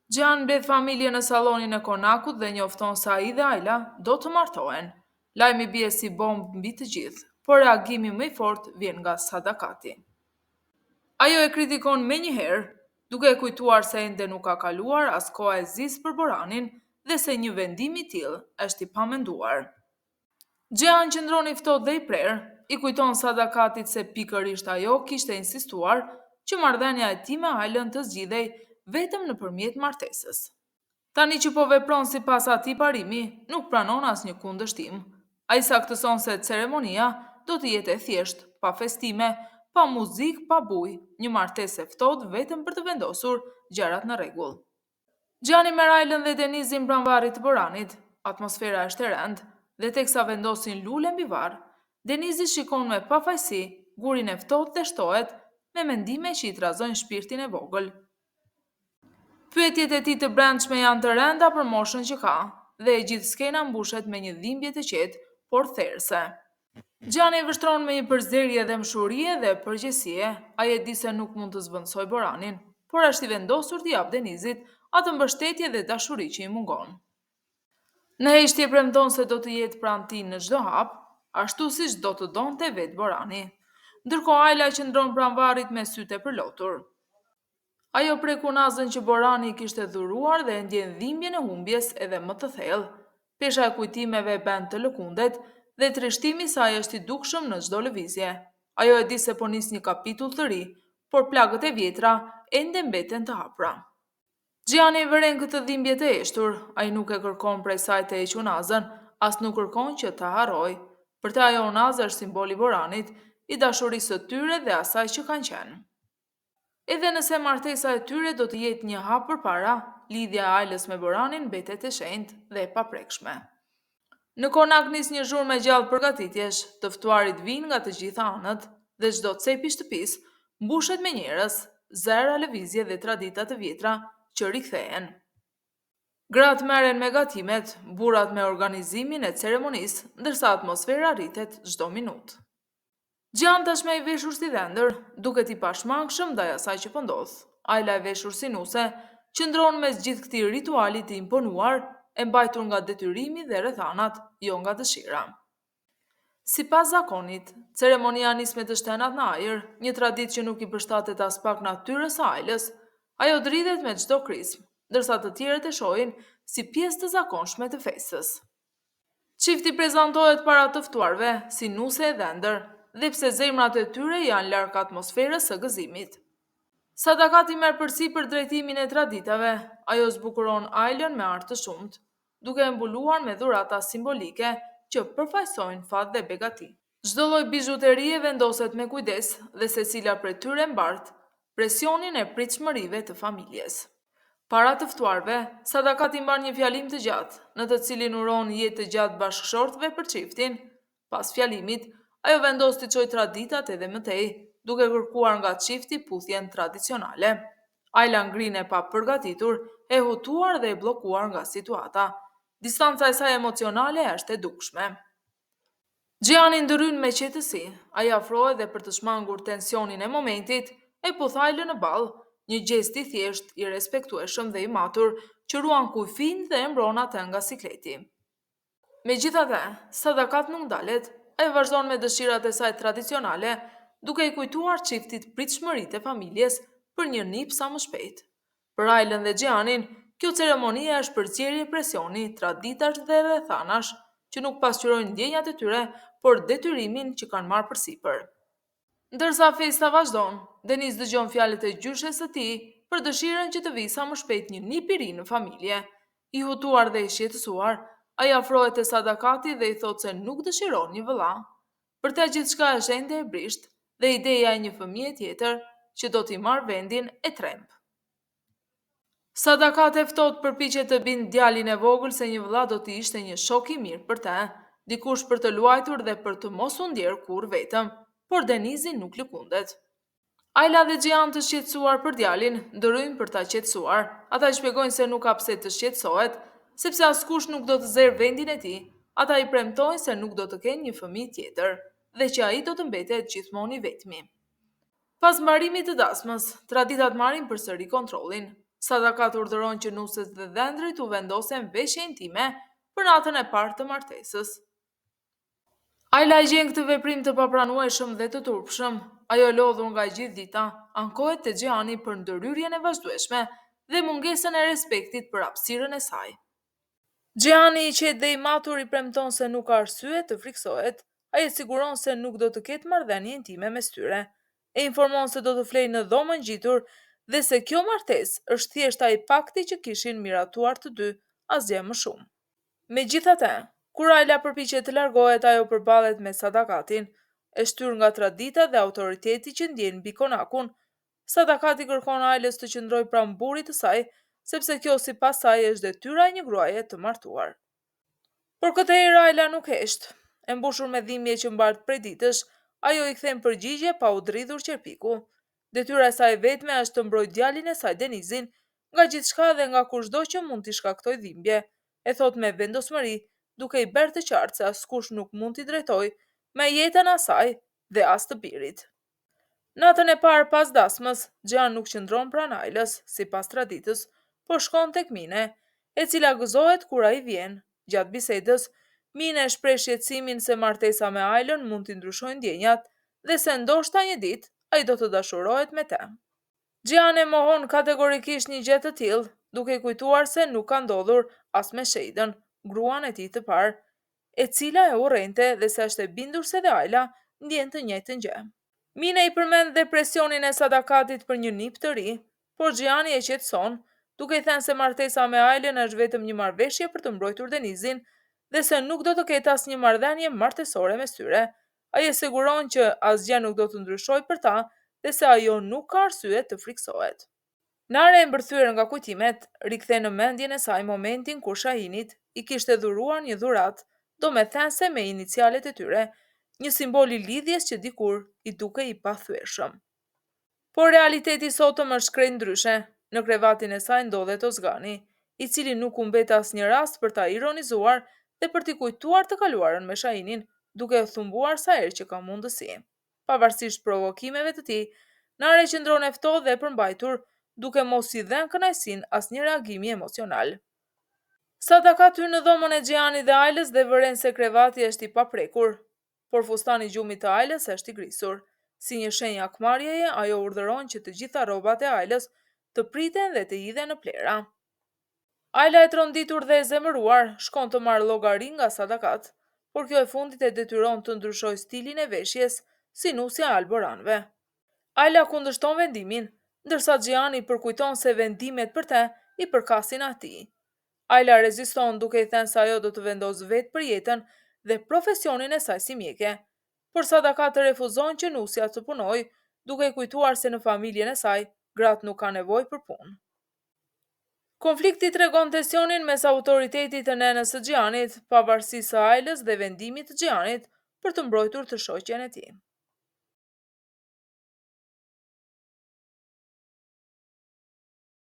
Xhihan mbledh familjen në sallonin e konakut dhe njofton se ai dhe Ajla do të martohen. Lajmi bie si bombë mbi të gjithë, por reagimi më i fortë vjen nga Sadakati. Ajo e kritikon menjëherë, duke e kujtuar se ende nuk ka kaluar as koha e zisë për Boranin dhe se një vendim i tillë është i pamenduar. Xhihan qëndron i ftohtë dhe i prerë, i kujton Sadakatit se pikërisht ajo kishte insistuar që marrëdhënia e tij me Ajlën të zgjidhej vetëm nëpërmjet martesës. Tani që po vepron sipas atij parimi, nuk pranon asnjë kundërshtim. Ai saktëson se ceremonia do të jetë e thjeshtë, pa festime, pa muzikë, pa bujë, një martesë e ftohtë vetëm për të vendosur gjërat në rregull. Xhihani merr Ajlën dhe Denizin pranë varrit të Boranit. Atmosfera është e rëndë dhe teksa vendosin lule mbi varr, Denizi shikon me pafajësi gurin e ftohtë dhe shtohet me mendime që i trazojnë shpirtin e vogël. Pyetjet e tij të brendshme janë të rënda për moshën që ka dhe e gjithë skena mbushet me një dhimbje të qetë, por therëse. Xhihani e vështron me një përzierje dhembshurie dhe përgjegjësie. Ai e di se nuk mund të zëvendësojë Boranin, por është i vendosur t'i japë Denizit atë mbështetje dhe dashuri që i mungon. Në heshtje premton se do të jetë pranë tij në çdo hap, ashtu siç do të donte vetë Borani. Ndërkohë Ajla qëndron pranë varrit me sytë e përlotur. Ajo prek unazën që Borani i kishte dhuruar dhe e ndjen dhimbjen e humbjes edhe më të thellë. Pesha e kujtimeve e bën të lëkundet dhe trishtimi i saj është i dukshëm në çdo lëvizje. Ajo e di se po nis një kapitull të ri, por plagët e vjetra ende mbeten të hapura. Xhihani e vëren këtë dhimbje të heshtur, ai nuk e kërkon prej saj të heqë unazën, as nuk kërkon që ta harrojë. Për të ajo unazë është simbol i Boranit, i dashurisë së tyre dhe asaj që kanë qenë. Edhe nëse martesa e tyre do të jetë një hap përpara, lidhja e Ajlës me Boranin mbetet e shenjtë dhe e paprekshme. Në konak nis një zhurmë e gjallë përgatitjesh, të ftuarit vijnë nga të gjitha anët dhe çdo cep i shtëpisë mbushet me njerëz, zëra, lëvizje dhe tradita të vjetra që rikthehen. Gratë merren me gatimet, burrat me organizimin e ceremonisë, ndërsa atmosfera rritet çdo minutë. Xhihan tashmë i veshur si dhëndër, duket i pashmangshëm ndaj asaj që po ndodh. Ajla e veshur si nuse, qëndron mes gjithë këtij rituali të imponuar, e mbajtur nga detyrimi dhe rrethanat, jo nga dëshira. Sipas zakonit, ceremonia nis me të shtënat në ajër, një traditë që nuk i përshtatet aspak natyrës së Ajlës. Ajo dridhet me çdo krismë, ndërsa të tjerët e shohin si pjesë të zakonshme të festës. Çifti prezantohet para të ftuarve si nuse e dhëndër, dhe pse zemrat e tyre janë larg atmosferës së gëzimit. Sadakati merr përsipër drejtimin e traditave, ajo zbukuron Ajlën me ar të shumtë, duke e mbuluar me dhurata simbolike që përfaqësojnë fat dhe begati. Çdo lloj bizhuterie vendoset me kujdes dhe secila prej tyre mbart presionin e pritshmërive të familjes. Para të ftuarve, Sadakati mban një fjalim të gjatë, në të cilin uron jetë të gjatë bashkëshortëve për çiftin. Pas fjalimit, ajo vendos t'i çojë traditat edhe më tej, duke kërkuar nga çifti puthjen tradicionale. Ajla ngrin e papërgatitur, e hutuar dhe e bllokuar nga situata. Distanca e saj emocionale është e dukshme. Xhihani ndërhyn me qetësi, ai afrohet dhe për të shmangur tensionin e momentit, e puth Ajlën në ballë, një gjest i thjeshtë, i respektueshëm dhe i matur, që ruan kufijtë dhe e mbron atë nga sikleti. Megjithatë, Sadakat nuk ndalet, ajo vazhdon me dëshirat e saj tradicionale, duke i kujtuar çiftit pritshmëritë e familjes për një nip sa më shpejt. Për Ajlën dhe Xhihanin, kjo ceremoni është përzierje presioni, traditash dhe rrethanash që nuk pasqyrojnë ndjenjat e tyre, por detyrimin që kanë marrë përsipër. Ndërsa festa vazhdon, Deniz dëgjon fjalët e gjyshes së tij për dëshirën që të vijë sa më shpejt një nip i ri në familje. I hutuar dhe i shqetësuar, ai afrohet te Sadakati dhe i thotë se nuk dëshiron një vëlla. Për të gjithçka është ende e brishtë dhe ideja e një fëmije tjetër që do t'i marrë vendin e tremb. Sadakat e ftohtë përpiqet të bindë djalin e vogël se një vëlla do të ishte një shok i mirë për të, dikush për të luajtur dhe për të mos u ndjerë kurrë vetëm, por Denizi nuk lëkundet. Ajla dhe Xhihan të shqetësuar për djalin, ndërhyjnë për ta qetësuar. Ata i shpjegojnë se nuk ka pse të shqetësohet, sepse askush nuk do të zërë vendin e tij. Ata i premtojnë se nuk do të kenë një fëmijë tjetër dhe që ai do të mbetet gjithmonë i vetmi. Pas mbarimit të dasmës, traditat marrin përsëri kontrollin. Sadakat urdhëron që nuses dhe dhëndrit t'u vendosen veshje intime për natën e parë të martesës. Ajla e gjen këtë veprim të papranueshëm dhe të turpshëm. Ajo e lodhur nga e gjithë dita, ankohet te Xhihani për ndërhyrjen e vazhdueshme dhe mungesën e respektit për hapësirën e saj. Xhihani i qetë dhe i matur i premton se nuk ka arsye të frikësohet. Ai e siguron se nuk do të ketë marrëdhënie intime mes tyre. E informon se do të flejë në dhomën ngjitur dhe se kjo martesë është thjesht ai pakti që kishin miratuar të dy, asgjë më shumë. Megjithatë, kur Ajla përpiqet të largohet, ajo përballet me Sadakatin, e shtyrë nga tradita dhe autoriteti që ndjen mbi konakun. Sadakati i kërkon Ajlës të qëndrojë pranë burrit të saj, sepse kjo sipas saj është detyra e një gruaje të martuar. Por këtë herë Ajla nuk hesht. E mbushur me dhimbje që mbart prej ditësh, ajo i kthen përgjigje pa u dridhur qerpiku. Detyra e saj e vetme është të mbrojë djalin e saj Denizin nga gjithçka dhe nga kushdo që mund t'i shkaktojë dhimbje, e thotë me vendosmëri, duke i bërë të qartë se askush nuk mund t'i drejtojë me jetën asaj dhe as të birit. Natën e parë pas dasmës, Xhihan nuk qëndron pranë Ajlës, sipas traditës, por shkon tek Mine, e cila gëzohet kur ai vjen. Gjatë bisedës, Mine shpreh shqetësimin se martesa me Ajlën mund t'i ndryshojë ndjenjat dhe se ndoshta një ditë ai do të dashurohet me të. Xhihan e mohon kategorikisht një gjë të tillë, duke i kujtuar se nuk ka ndodhur as me Shejdën, gruan e tij të parë, e cila e urrente dhe se është e bindur se dhe Ajla ndjen të njëjtën gjë. Mine i përmend dhe presionin e Sadakatit për një nip të ri, por Xhihani e qetëson, duke i thënë se martesa me Ajlën është vetëm një marrëveshje për të mbrojtur Denizin dhe se nuk do të ketë asnjë marrëdhënie martesore mes tyre. Ai e siguron që asgjë nuk do të ndryshojë për ta dhe se ajo nuk ka arsye të frikësohet. Nare e mbërthyer nga kujtimet, rikthen në mendjen e saj momentin kur Shahinit i kishte dhuruar një dhuratë domethënëse me inicialet e tyre, një simbol i lidhjes që dikur i dukej i pathyeshëm. Por realiteti i sotëm është krejt ndryshe. Në krevatin e saj ndodhet Ozgani, i cili nuk humbet asnjë rast për ta ironizuar dhe për t'i kujtuar të kaluarën me Shahinin, duke e thumbuar sa herë që ka mundësi. Pavarësisht provokimeve të tij, Nare qëndron e ftohtë dhe e përmbajtur, duke mos i dhënë kënaqësinë asnjë reagimi emocional. Sadakat hyn në dhomën e Xhihanit dhe Ajlës dhe vëren se krevati është i paprekur, por fustani i gjumit të Ajlës është i grisur. Si një shenjë hakmarrjeje, ajo urdhëron që të gjitha rrobat e Ajlës të priten dhe të hidhen në plehra. Ajla e tronditur dhe e zemëruar, shkon të marrë llogari nga Sadakat, por kjo e fundit e detyron të ndryshojë stilin e veshjes si nusja e Alboranëve. Ajla kundërshton vendimin, ndërsa Xhihani përkujton se vendimet për të i përkasin atij. Ajla reziston duke i thënë se ajo do të vendosë vetë për jetën dhe profesionin e saj si mjeke. Por Sadakat refuzon që nusja të punojë, duke i kujtuar se në familjen e saj gratë nuk kanë nevojë për punë. Konflikti tregon tensionin mes autoritetit të nënës së Xhihanit, pavarësisë së Ajlës dhe vendimit të Xhihanit për të mbrojtur të shoqen e tij.